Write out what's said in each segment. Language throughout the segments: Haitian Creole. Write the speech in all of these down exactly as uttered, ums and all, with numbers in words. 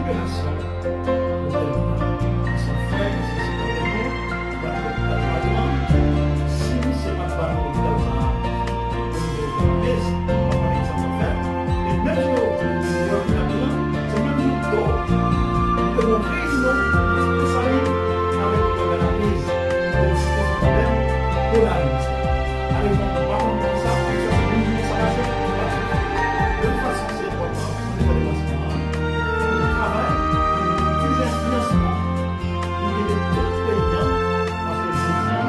liberasyon. Lè nou se frè, nou se sè nou, nou pa t wè lopital pa nou an. Si misye pa t ba nou lopital sa a, nou te pran Lamez, nou pa konnen sa n ap fè. E menm jan yo, yo, yo, yo, se menm jan tou, nou te gon reyinyon pou Desalin avèk Pè Lamez, pou n te dispoze pwoblèm de lalin sa. Ale, bon, nou pa konn kòman sa, sa se moun sa pase, nou pa sou. De tout fason, se enpòtan. Pou nou fè deplasman an, pou nou travay, pou nou itilize enfliyans nou, pou nou ede tout peyi a, paske jodi a,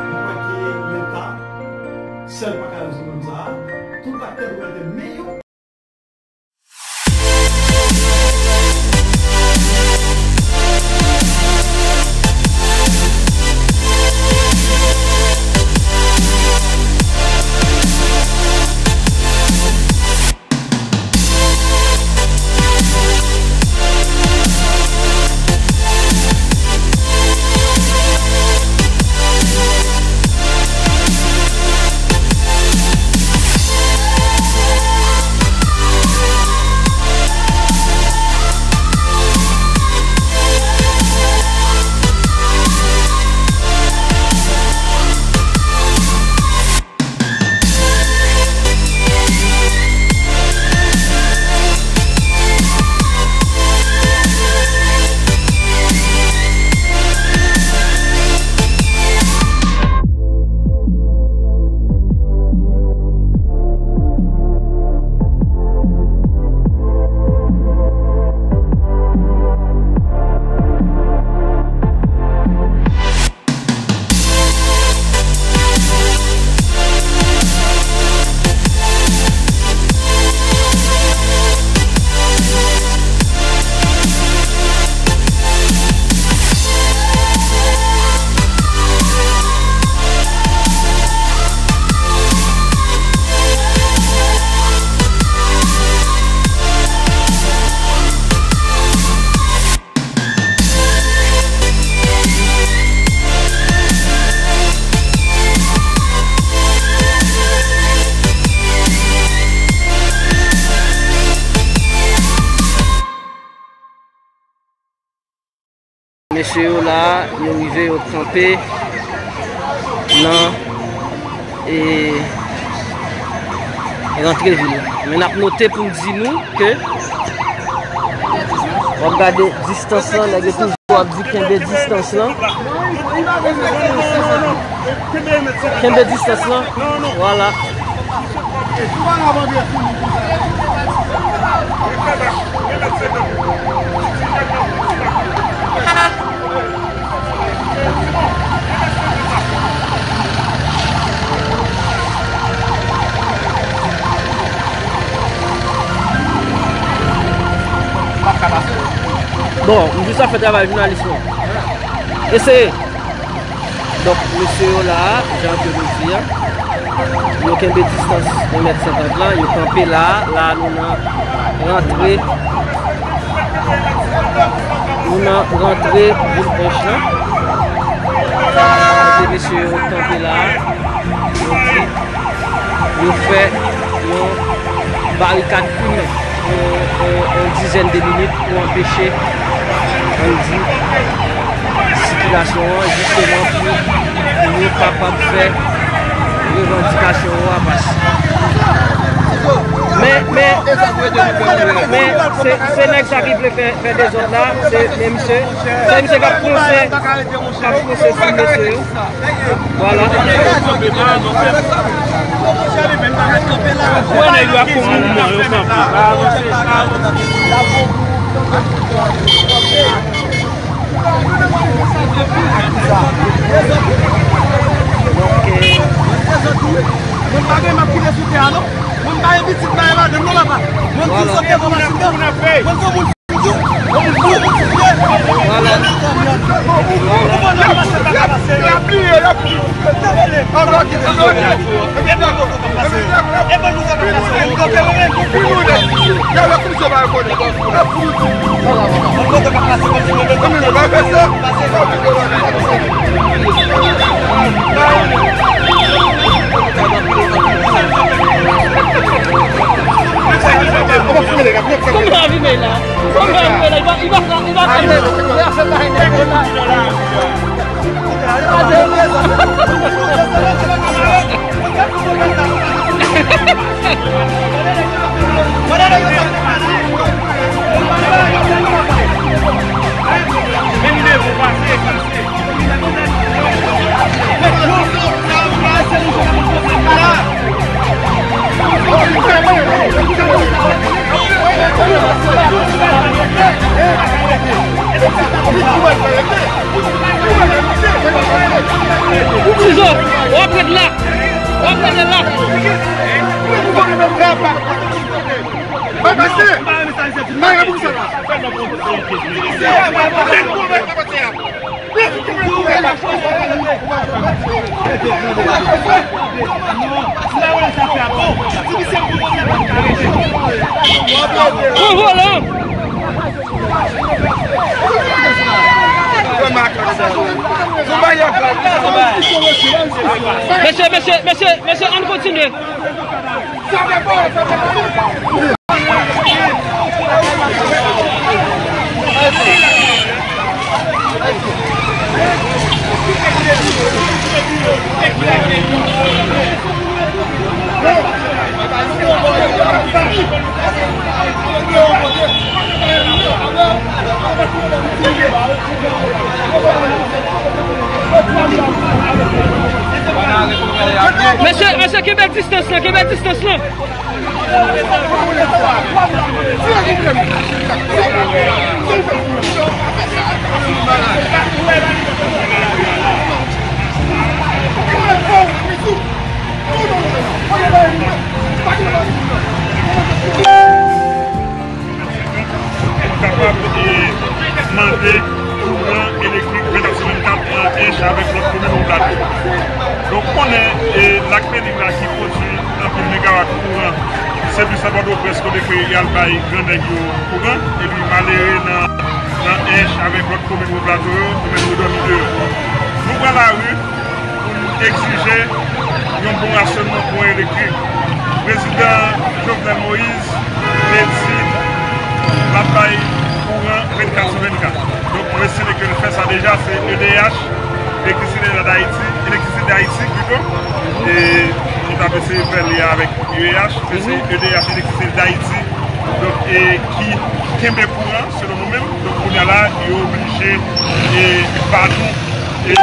nou kwè ke Leta sèl pa ka rezoud pwoblèm sa a, tout aktè dwe mete men yo. Mesye yo la, yo rive, yo kanpe nan, e, rantre vil la. Men n ap note pou n di nou ke w ap gade distans lan, nèg yo toujou ap di kenbe distans lan. Kenbe distans lan. Vwala. Bon, m jis ap fè travay jounalis mwen. Eseye. Donk, mesye yo la a, jan ke nou di a, yo kenbe distans yon mèt senkant lan, yo kanpe la a, la a nou nan rantre, nou nan rantre vil Ench lan. Kote mesye yo kanpe la a, yo di, yo fè yon barikad fimen, yon, yon, yon dizèn de minit pou anpeche, ann di, sikilasyon an, jisteman pou nou kapab fè revandikasyon yo a pase. Men, men, men, Se, se nèg sa ki vle fè, fè dezòd la, se, se misye. Se misye k ap fonse, k ap fonse sou mesye yo. Vwala. Wè nèg yo ap fè mouvman, yo kanpe. Pa avanse, pa avanse. Moun pa gen m ap kite sou tè a non. Moun pa gen pitit nan ladan non papa. Moun ki sote kòm aksidan. Moun se moun fou, moun fou, moun fou. Vwala. Moun pa pase, pa pase. Y ap pliye, y ap pliye. Kòman avime la? Kòman avime la? Li va, li va, li va fè, li va fè bagay nèg yo la. Tizo, w ap ret la. W ap ret la. Mesye, mesye, mesye, mesye, ann kontinye. Mesye, mesye, kenbe distans lan, kenbe distans lan. Pou kapab, e, mande kouran elektrik vennkat sou vennkat nan Ench avèk lòt komin Wo Plato. Donk, konnen, e, lak Peliv la ki pwodui anpil megawat kouran, se plis nan Pòtoprens kote ke y al bay gran nèg yo kouran, epi malere nan, nan Ench avèk lòt komin Wo Plato yo, yo menm yo dòmi deyò. Nou pran lari pou n egzije yon bon rasyònman kouran elektrik. Prezidan Jovenel Moïse te di l ap bay kouran vennkat sou vennkat. Donk, nou estime ke l fè sa deja, se E D H, Elektrisite Dayiti, Elektrisite Dayiti, pito, e nou t ap eseye fè lyen avèk U E H, men se E D H, Elektrisite Dayiti, donk, e ki kenbe kouran, selon nou menm. Donk, kounye a la, yo oblije, e, ba nou, e,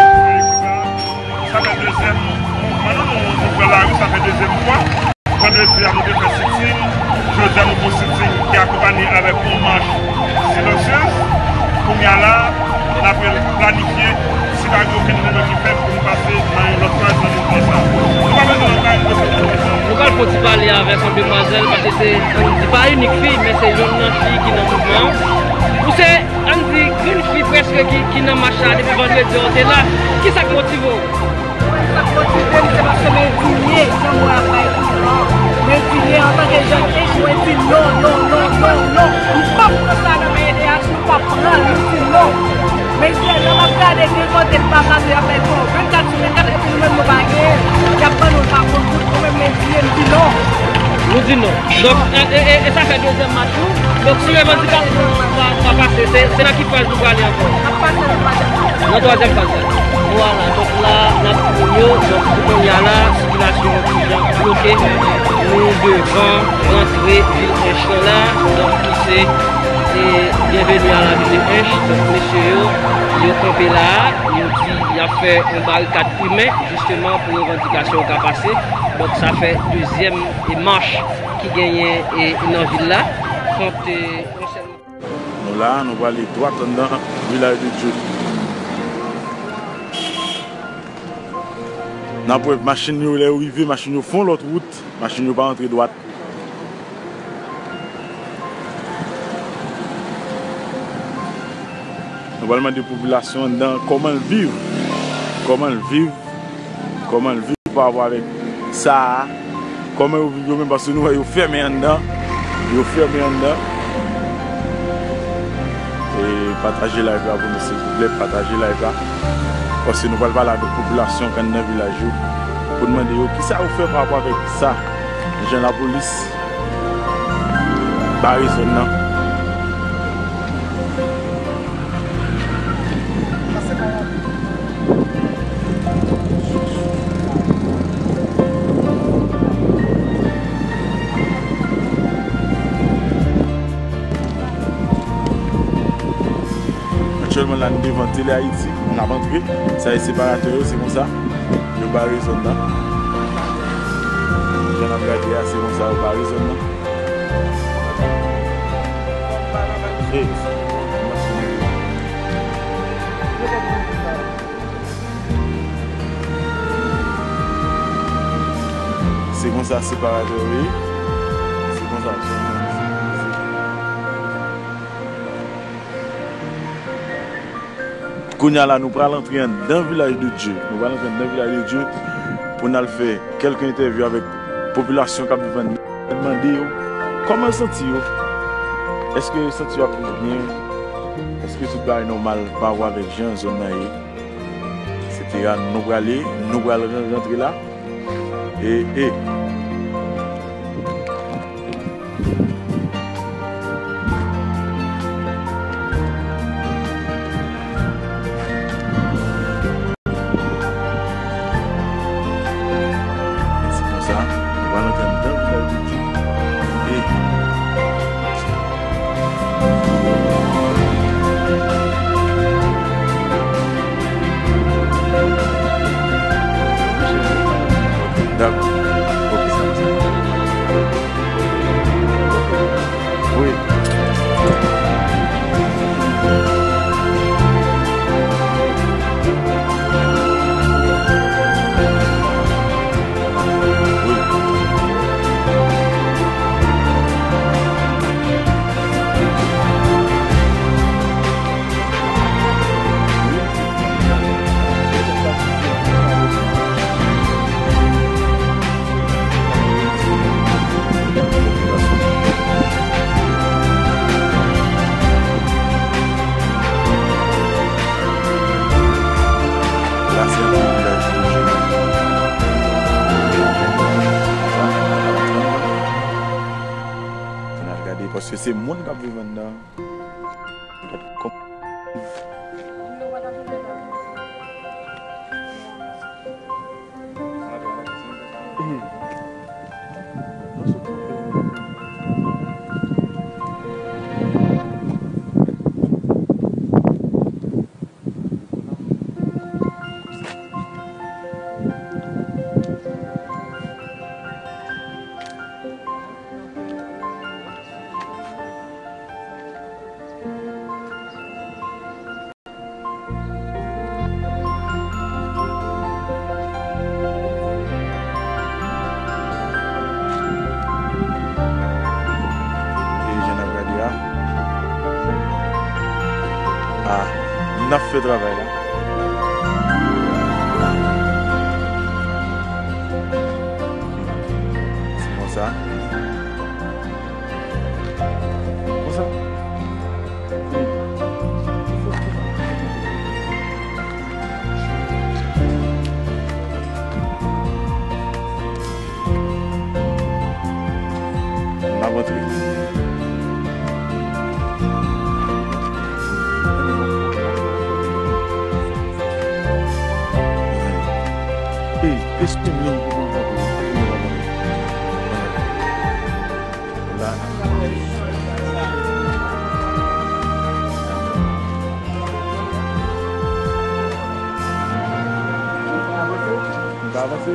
sa fè dezyèm mouvman nou, nou, nou pran lari, sa fè dezyèm fwa. Vandredi a, nou te fè sit-in, jodi a, nou gon sit-in ki akonpanye avèk yon mach silansyez. Kounye a la, n ap planifye, si pa gen okenn mouvman ki fèt, pou nou pase nan yon lòt faz nan mouvman sa. Nou pa bezwen lòt bagay, nou bezwen mouvman sa. Nou pral fè yon ti pale avèk yon demwazèl, paske se, se pa inik fi, men se yonn nan fi ki nan mouvman an. Ou se, ann di, grenn fi prèske ki, ki nan mach la depi vandredi a ou te la. Kisa k motive w? Sa k motive m, se paske m endinye jan mwen ap bay kouran. M endinye antanke jèn Ench, mwen di non, non, non, non, non. M p ap pran sa nan men E D H, nou p ap pran l, nou di non. Mesye, lè m ap gade gen kote m pa pase, y ap bay kouran vennkat sou vennkat, epi nou menm nou pa genyen. Y ap ban nou l pa kont goud, nou menm m endinye, m di non. Nou di non. Donk, e, e, e, e sa fè dezyèm mach nou. Donk, si revandikasyon pa, pa pase, Se nan ki faz nou prale ankò? N ap pase nan twazyèm faz. Nan twazyèm faz la. Vwala, donk la, n ap di moun yo, donk pou kounye a la, sikilasyon an ti jan bloke. Nou devan rantre vil Ench lan la, donk ki se, e, Bienvenue à la ville de Hinche. Donk mesye yo, yo kanpe la, yo di y ap fè yon barikad imen, jisteman, pou revandikasyon yo ka pase. Donk sa fè dezyèm, e, mach ki genyen, e, nan vil la, kont, e, yon sèl. Nou la, nou prale dwat anndan Vilaj de Dye. N ap wè machin yo, lè yo rive, machin yo fè yon lòt wout, machin yo pa antre dwat. Nou pral mande popilasyon anndan kòman l viv, kòman l viv, kòman l viv pa rapò avèk sa a, kòman yo viv yo menm, paske nou wè yo fèmen anndan, yo fèmen anndan. E pataje live la pou nou, silvouplè, pataje live la, paske nou pral pale avèk popilasyon k anndan vilaj yo, pou n mande yo kisa yo fè pa rapò avèk sa, jan lapolis bare zòn nan. Aktyèlman la, nou devan Tele Ayiti, n ap antre. Sa e separatè yo, se konsa yo bare zòn nan. Jan n ap gade a, se konsa yo bare zòn nan. Se konsa separatè yo ye. Se konsa. Kounye a la, nou pral antre anndan Vilaj de Dye. Nou pral antre anndan Vilaj de Dye pou n al fè kèlke entèvyou avèk popilasyon k ap viv anndan. Mande yo kòman yo santi yo. Èske yo santi yo ap viv byen? Èske tout bagay nòmal pa rapò avèk jan zòn nan ye? Etsetera. Nou prale, nou pral ran-, rantre la. E, e. Se konsa, nou pral antre anndan Vilaj de Dye. E Dakò. Ok, sa va, sa va. Wi. Wi. N al gade, paske se moun k ap viv anndan. Gad kòman. E jan n ap gade a. A, n ap fè travay la. Se konsa. Konsa. N ap antre. Ok,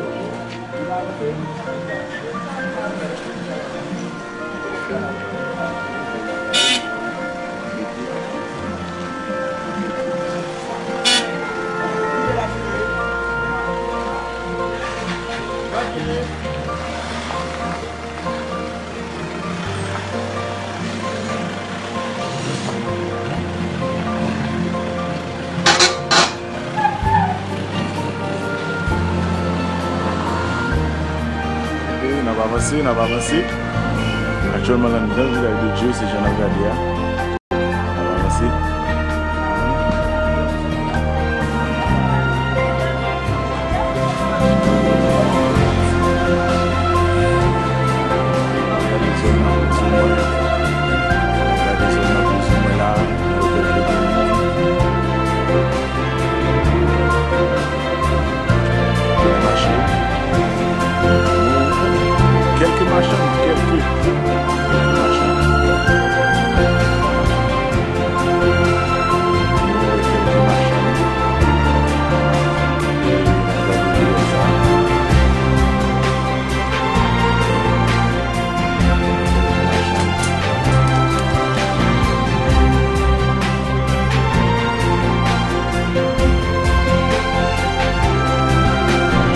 n ap avanse, n ap avanse. Aktyèlman, n anndan Vilaj de Dye, se jan n ap gade a. N ap avanse. Gade zòn nan pou sou mwen. Gade zòn nan pou sou mwen la. Nan otèl de moun. Gen mache. Kèlke machann, kèlke, kèlke machann.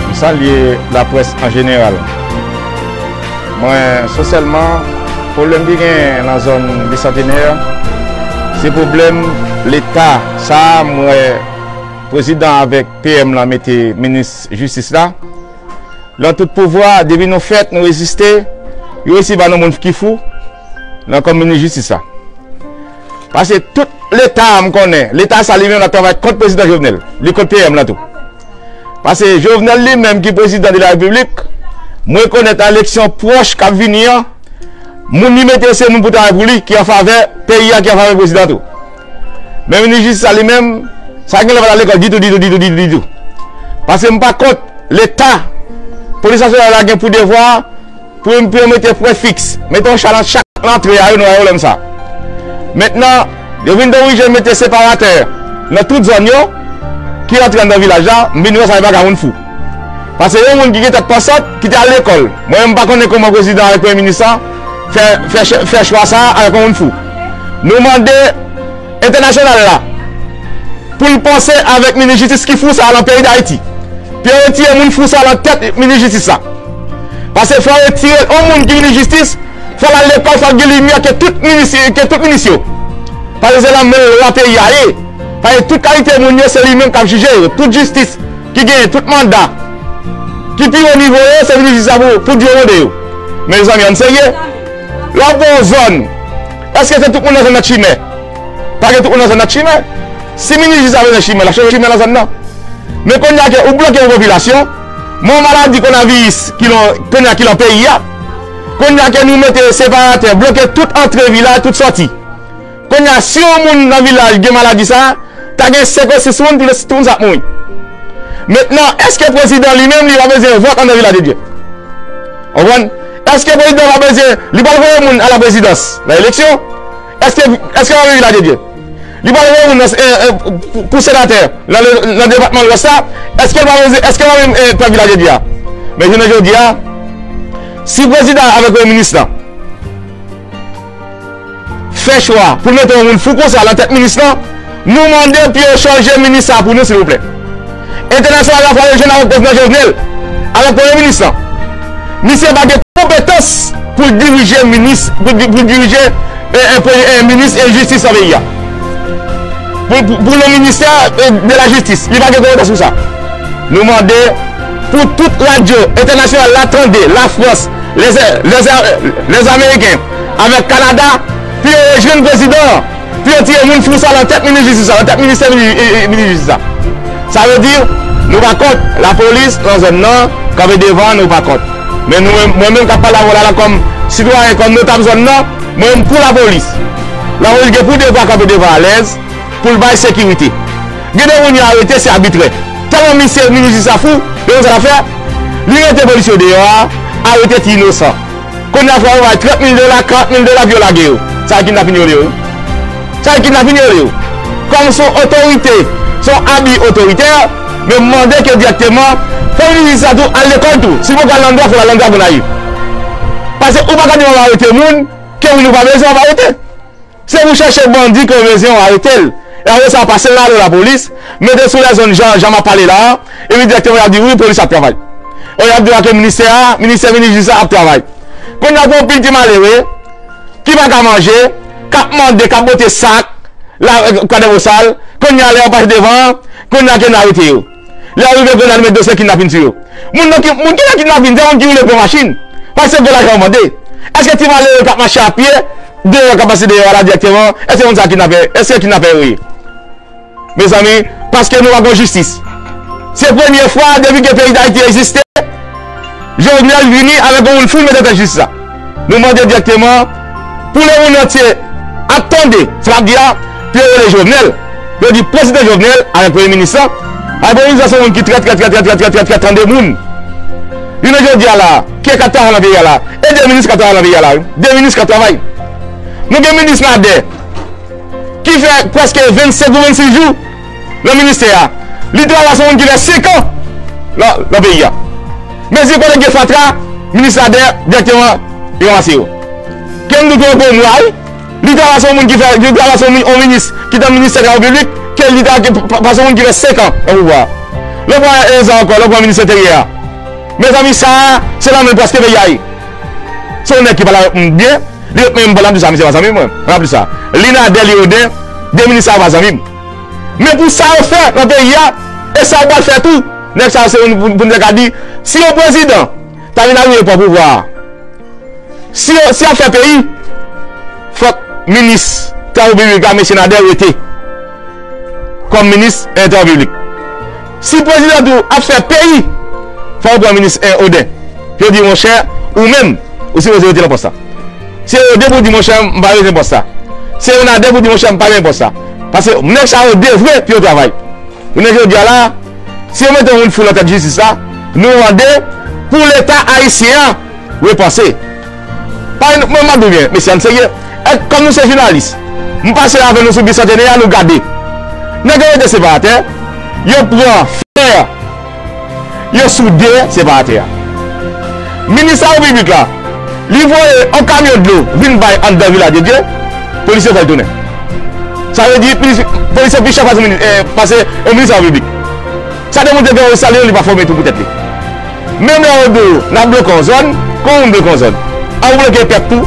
M salye laprès an jeneral. Mwen, sosyèlman, pwoblèm ki genyen nan zòn Bisantenè, se pwoblèm Leta. Sa a, m wè prezidan avèk P M lan mete minis jistis la. Lan tout pouvwa, depi nou fèt, nou reziste, yo resi ba nou moun ki fou, lan kòm minis jistis la. Paske tout Leta a m konnen, Leta sa li menm l ap travay kont prezidan Jovenel, li kont P M lan tou. Paske Jovenel li menm ki prezidan de la repiblik, m rekonèt nan eleksyon pwòch k ap vini an, moun li mete se moun pou travay pou li, ki an favè peyi a, ki an favè prezidan tou. Men minis jistis la li menm, sa gen lè pa t al lekòl ditou, ditou, ditou, ditou, ditou. Paske m pa kont Leta, polis nasyonal la gen pou devwa pou yo, pou yo mete pwen fiks, mete yon cha nan chak lantre a, yo, nou wè pwoblèm sa. Mentnan, yo vin dirije mete separatè nan tout zòn yo, ki rantre anndan vilaj la, m vin wè sa e bagay moun fou. Paske yon moun ki gen tèt pansant, ki te al lekòl. Mwen menm m pa konnen kòman prezidan avèk premye minis la fè, fè, fè chwa sa a avèk yon moun fou. Nou mande entènasyonal la pou l panse avèk minis jistis ki fou sa a lan peyi Dayiti. Pou yo retire moun fou sa a lan tèt minis jistis la. Paske fò yo retire yon moun ki minis jistis, fò l al lekòl, fò l gen limyè ke tout minis, ke tout minis yo. Paske se lan men lwa peyi a ye. Paske tout kalite moun yo, se li menm k ap jije yo. Tout jistis ki genyen, tout manda ki pi wo nivo yo, se minis jistis la pou, pou di yo mande yo. Men mezanmi, ann serye. Lè w ap gon zòn, èske se tout moun nan zòn nan k chimè? Pa gen tout moun nan zòn nan k chimè. Si minis jistis la bezwen chimè, l ap chèche chimè lan zòn nan. Men kounye a ke ou bloke yon popilasyon, men yon maladi kowonaviris ki lan, kounye a ki lan peyi a, kounye a ke nou mete separatè, bloke tout antre vilaj, tout sòti. Kounye a, si yon moun nan vilaj gen maladi sa a, ta gen senk ou sis moun, tout, tout moun sa ap mouri. Mentnan, èske prezidan li menm, li pa bezwen vòt anndan Vilaj de Dye? Konprann? Èske prezidan pa bezwen, li pral voye moun a la prezidans, nan eleksyon? Èske, èske l pa bezwen Vilaj de Dye? Li pral voye moun nan, eh, eh, pou, pou senatè nan, nan depatman Lwès la, èske l pa bezwen, èske l pa bezwen, eh, pèp Vilaj de Dye a? Men jounen jodi a, si prezidan avèk premye minis lan fè chwa pou l mete yon moun fou konsa lan tèt minis lan, nou mande pou yo chanje minis sa pou nou, silvouplè. Entènasyonal la fò yo jwenn avèk prezidan Jovenel, avèk premye minis lan. Misye pa gen konpetans pou l dirije minis, pou, pou l dirije, eh, eh, pre-, eh, minis jistis nan peyi a. Pou, pou, pou le ministè, eh, de la jistis, li pa gen konpetans pou sa. Nou mande pou tout radyo entènasyonal la tande, Lafrans, lèz, lèz, lèz Ameriken, avèk Kanada, pou yo rejwenn prezidan an, pou yo tire moun fou sa lan tèt minis jistis la, lan tèt ministè mini-, eh, eh, minis jistis la. Sa vle di, nou pa kont lapolis nan zòn nan, kanpe devan, nou pa kont. Men nou menm, mwen menm k ap pale avè w la, la kòm sitwayen, kòm notab zòn nan, mwen menm pou lapolis. Lapolis gen pou devwa kanpe devan alèz, pou l bay sekirite. Gen de moun yo arete, se abitrè. Tèlman misye, minis jistis la fou, de konn sa l ap fè, li rete polis yo deyò a, arete ti inosan. Kounye a fò yo bay trant mil dola, karant mil dola pou yo lage yo. Sa e kidnapin yo ye wi. Sa e kidnapin yo ye wi. Kòm se yon otorite, se yon abi otoritè, Men m mande ke dirèkteman, fò minis la tou al lekòl tou. Si l poko al nan dwa, fò l al nan dwa Gonayiv. Paske ou pa ka di w ap arete moun, ke wi nou pa bezwen w ap arete. Se pou chèche bandi ke w bezwen w arete l. E apre sa, pase l ale lapolis, mete sou lèzòn jan, jan m ap pale la a, epi dirèkteman y ap di wi, polis ap travay. E y ap di w ke ministè a, ministè minis jistis la ap travay. Kounye a gen yon pil ti malere, ki pa ka manje, k ap mande, k ap bote sak, la, Kwadèbosal, kounye a lè yo pase devan an, kounye a ke n arete yo. Lè yo rive kounye a nou met dosye kidnapin sou yo. Moun nan ki, moun ki nan kidnapin, se moun ki vle pran machin. Paske gwo lajan yo mande. Èske ti malere k ap mache a pye, deyò k ap pase deyò a la dirèkteman, èske moun sa kidnapè, èske kidnapè yo ye? Mezanmi, paske nou pa gon jistis. Se premye fwa depi ke peyi Dayiti egziste, Jovenel vini avèk yon moun foul mete tèt jistis la. Nou mande dirèkteman pou lemonn antye ap tande sa n ap di a, pou yo rele Jovenel, pou yo di prezidan Jovenel avèk premye minis lan, avèk premye minis lan se yon moun ki trè, trè, trè, trè, trè, trè, trè, trè tande moun. Jounen jodi a la, ki k ap travay nan peyi a la? E de minis k ap travay nan peyi a la, wi. De minis k ap travay. Nou gen minis Nadè, ki fè prèske vennsenk ou vennsis jou nan ministè a. Li travay se yon moun ki fè senk an nan, nan peyi a. Mezi kote gen fatra, minis Nadè dirèkteman li ranmase yo. Ke m di w ke yon gwo mwa, wi. Li travay se yon moun ki fè, li travay se yon mi-, yon minis ki nan ministè travay piblik, ke li ta, ke pa, pa se yon moun ki fè senk an nan pouvwa a. Lè w pran Elzan ankò, lè w pran minis enteryè a. Mezanmi, sa a, se nan men prèske peyi a ye. Se yon nèg ki pale avèk moun byen, li ret menm bò la, m di sa, misye pa zanmi mwen. Mwen ap di sa. Li Nadè, li Oden, de minis sa yo pa zanmi m. Men pou sa yo fè nan peyi a, e sa yo pral fè tou, nèg sa yo se moun pou, pou n te ka di, si yon prezidan ta vin arive pran pouvwa a, si yo, si y ap fè peyi, fòk minis travay piblik la, mesye Nadè, rete kòm minis travay piblik. Si prezidan tou ap fè peyi, fò w pran minis, eh, Oden. Yo di, monchè, ou menm, ou sipoze rete nan pòs la. Se Oden pou di, monchè, m pa bezwen pòs la. Se Nadè pou di, monchè, m pa bezwen pòs la. Paske nèg sa yo devwe pou yo travay. Jounen jodi a la, si yo mete yon moun foul nan tèt jistis la, nou mande pou Leta ayisyen an repanse. Pa, mwen, m ap di w byen, mesye, ann serye. Èk, kòm nou se jounalis, m pase avè nou sou Bisantenè a, nou gade. Nèg yo rete separatè, yo pran fè, yo soude separatè a. Minis la repiblik la, li voye yon kamyon dlo vin bay anndan Vilaj de Dye, polis yo fè l tounen. Sa vle di, polis, polis yo pi chè pase minis, eh, pase yon minis la repiblik. Sa demontre ke Osalino li pa fòme tou pou tèt li. Menm lè yo di w n ap bloke yon zòn, kòman moun bloke yon zòn? An ou bloke pèp tou?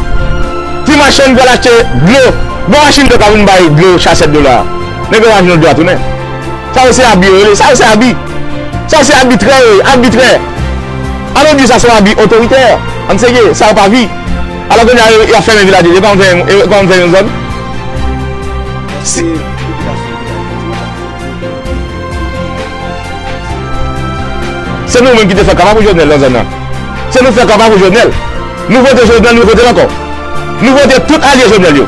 Ti machann pral achte dlo, bon machin dlo ka vin bay dlo chasèt dlo la. Nèg yo pa jwenn dlo a tounen. Sa yo se abi yo rele, sa yo se abi. Sa yo se abitrè yo ye, abitrè. An nou di sa se yon abi otoritè. Ann serye, sa yo pa vi. Alò kounye a yo, y ap fèmen Vilaj de Dye, kòman fè, kòman fè yon zòn? Si Se nou menm ki te fè kanpay pou Jovenel nan zòn nan. Se nou fè kanpay pou Jovenel. Nou vote Jovenel, nou vote l ankò. Nou vote tout alye Jovenel yo.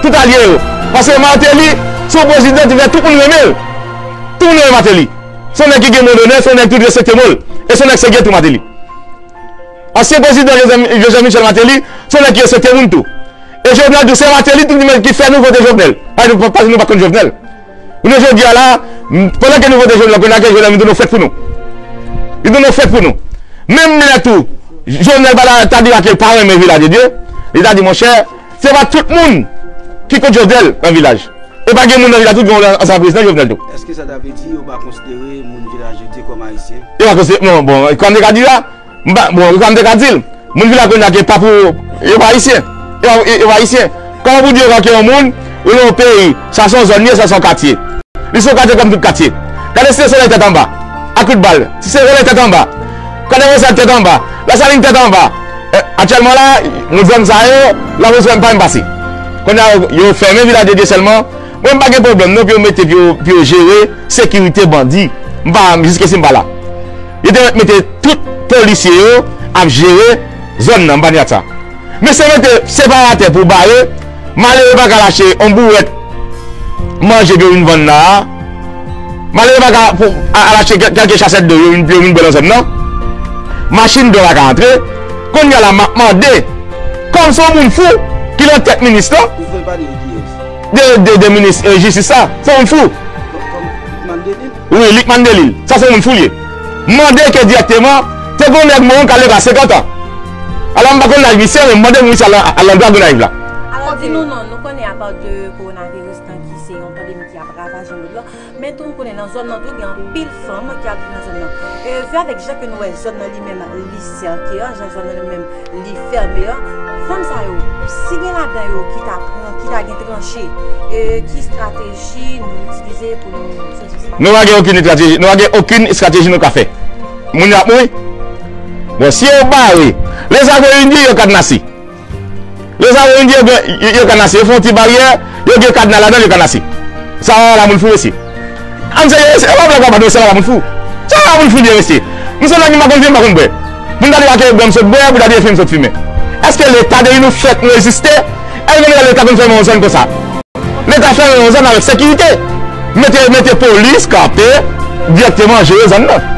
Tout alye yo. Paske Martelly, se yon prezidan ki fè tout moun renmen l. Tout moun renmen Martelly. Se yon nèg ki gen mo donè, se yon nèg tout respekte mo l. E se yon nèg serye tou Martelly. Ansyen prezidan Joseph, Joseph Michel Martelly, se yon nèg ki respekte moun tou. E Jovenel tou, se Martelly tou ki, ki fè nou vote Jovenel. Paske nou, paske nou pa konn Jovenel. Jounen jodi a la, m, pandan ke nou vote Jovenel, kounye a ke Jovenel vin tounen yon fèt pou nou. Vin tounen yon fèt pou nou. Menm lè tou, Jovenel pa ta di la ke l pa renmen Vilaj de Dye, li ta di, monchè, se pa tout moun ki kont Jovenel nan Vilaj. E pa gen moun nan Vilaj tou ki gen yon ansyen prezidan Jovenel tou. Èske sa ta vle di yo pa konsidere moun Vilaj de Dye kòm Ayisyen? Yo pa konsidere, non, bon, kòm te ka di la, M pa, bon, sa m te ka di l, moun Vilaj kounye a ke pa pou, yo pa ayisyen. Yo, yo, yo pa ayisyen. Kòman pou di yo ke yon moun, ou nan yon peyi, sa se yon zòn li ye, sa se yon katye. Li se yon katye kòm tout katye. Gade Site Solèy tèt anba, ak kout bal. Site Solèy tèt anba. Gade Wosad tèt anba. Lasalin tèt anba. Eh, aktyèlman la, nou zòn sa yo, lapolis pa menm pase. Kounye a, yo, yo fèmen Vilaj de Dye sèlman. Mwen, m pa gen pwoblèm non pou yo mete, pou yo, pou yo jere sekirite bandi. M pa, jiskesi m pa la. Yo te mèt mete tout polisye yo ap jere zòn nan, m pa ni ak sa. Men se mete separatè pou bare, malere pa ka al achte yon bouwèt manje pou yo vin vann la a. Malere pa ka pou, a, al achte kè-, kèlke chasèt dlo yo vin, pou yo vin bwè nan zòn nan. Machin dlo pa ka antre. Kounye a la, m ap mande, kòm se yon moun fou ki nan tèt minis lan, de, de, de minis, eh, jistis la, se yon moun fou. Wi, Lucmane Delille. Sa se moun fou li ye. M mande ke dirèkteman, te gen yon nèg mò k ale pa senkant an. Alò, m pa konn laj misye, men m mande pou misye al, al nan Dragonayiv la. Alò, di nou non, nou konnen apa de kowonaviris lan ki se yon pandemi ki ap ravaje mond lan, men tou nou konnen nan zòn nan tou gen anpil fanm ki ap viv nan zòn nan. E, vin avèk jan ke nou wè zòn nan li menm, li sèke an, jan zòn nan li menm, li fèmen an, fanm sa yo, si gen ladan yo ki ta pran, ki ta gen tranche, e, ki estrateji nou itilize pou nou soti ansanm? Nou pa gen okenn estrateji, nou pa gen okenn estrateji nou ka fè. Moun yo ap mouri. Bon, si yo bare, lèzaveni yo kadnase. Lèzaveni yo, yo, yo kadnase, yo fè yon ti baryè, yo gen kadna ladan, yo kadnase. Sa la moun fou mesye. Ann serye, se pa blag papa, non, se la moun fou. Se la moun fou byen mesye. M se nèg ki pa konn vin, pa konn bwè. Pou m ta debake bwè, m sot bwè, pou ta debake fimen, m sot fimen. Èske Leta depi nou fèt, nou egziste? Èske nou wè Leta konn fèmen yon zòn konsa? Leta fèmen yon zòn avèk sekirite. Mete, mete polis, kanpe, dirèkteman jere zòn nan.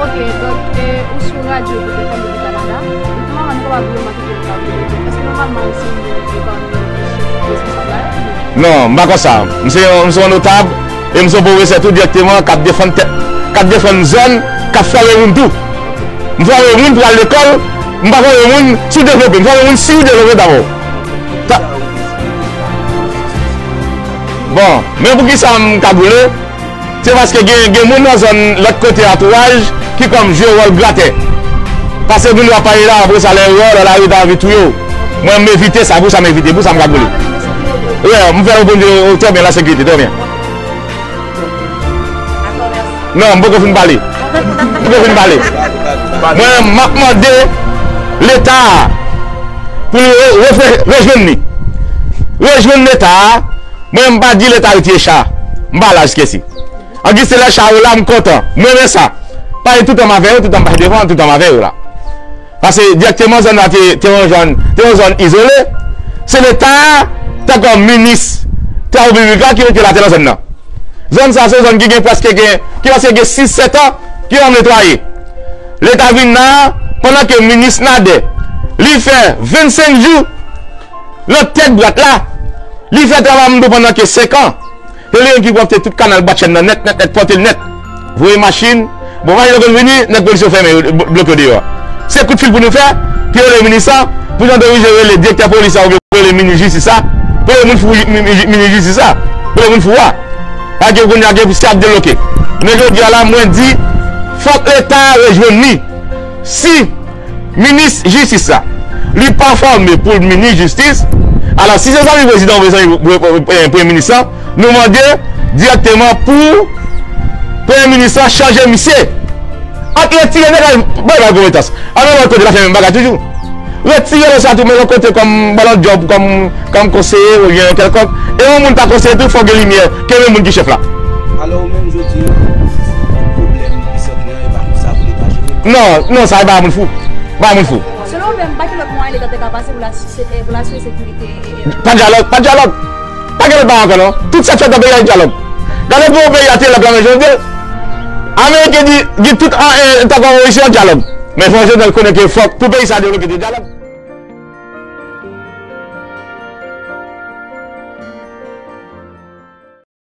Ok, donk, e, ou sou radyo pou te fè Kanada, e kouman nou kapab remakè Èske nòmalman se yon epa nou ki chèf responsab la? Non, m pa konsa. M se yon, m se yon notab e m se yon pwofesè tou dirèkteman k ap defann tèt, k ap defann zòn, k ap fòme moun tou. M fòme moun pou al lekòl, m pa fòme moun sou devlope, m fòme moun sou devlope dabò. Ta- Bon, men poukisa m kagoule? Se paske gen, gen moun nan zòn lòt kote antouraj ki kòm jwe wòl gratè. Pase moun yo ap pale la, apre sa lè yo wè w nan lari yo ta anvi touye w. Mwen m evite sa, pou sa m evite, pou sa m kagoule. Wi, m fè reponn yo trè byen, la sekirite, trè byen. Non, m poko fin pale. M poko fin pale. Mwen, m ap mande Leta a pou l re-, refè-, rejwenn li. Rejwenn Leta a. Mwen, m pa di Leta retire cha. M pa la jiskesi. An Giselè, cha yo la, m kontan. M renmen sa. Paske toutan m avè yo, toutan m pase devan, toutan m avè yo la. Paske dirèkteman, zòn nan te, te yon zòn, te yon zòn izole. Se Leta a, tankou minis Travo Piblik la, ki mete latè nan zòn nan. Zòn sa, se yon zòn ki gen prèske gen, ki prèske gen sis, sèt an, ki pa netwaye. Leta vin la, pandan ke minis Nader, li fè vennsenk jou nan tèt bwat la, li fè travay m tou pandan ke senk an. Se li menm ki pwòpte tout kanal bwat chèn nan nèt, nèt, nèt, pòte l nèt. Voye machin. Bon, machin yo konn vini, nèg polis yo fèmen yo, bl-, bloke yo deyò. Se kout fil pou nou fè, pou rele minis la, pou Jean Dorigeau rele direktè polis la, oubyen pou rele minis jistis la, pou rele moun fou, mi-, mi-, minis jistis la, pou rele moun fou a. Paske kounye a gen, se ap debloke. Men jodi a la, mwen di, fòk Leta a rejwenn li. Si minis jistis la, li pa fòme pou l minis jistis, alò, si se zanmi prezidan oubyen zanmi pre-, pre-, pre-, premye minis la, nou mande dirèkteman pou premye minis la chanje misye. Ant retire nèg la, bay bay konpetans. Al nan lòt kote, l ap fè menm bagay toujou. Retire l sa tou, men lòt kote kòm ba l yon djòb, kòm, kòm konseye oubyen kèlkonk. E yon moun ta konseye tou, fòk gen limyè, kenbe moun ki chèf la. Alò, ou menm jodi a, pwoblèm ki sòti nan, e pa moun sa pou Leta jere? Non, non, sa e pa moun fou. Pa moun fou. Selon ou menm, pa gen lòt mwayen Leta te ka pase pou l asire, pou l asire sekirite, e, e, Pa dyalòg, pa dyalòg. Pa gen lòt bagay ankò non. Tout sa k fèt nan peyi a, dyalòg. Gade pou yon peyi a te lòk la men jodi a. Ameriken di, di tout an, e, tankou Ayisyen an dyalòg. Men fò Jovenel konnen ke fòk pou peyi sa devlope te dyalòg.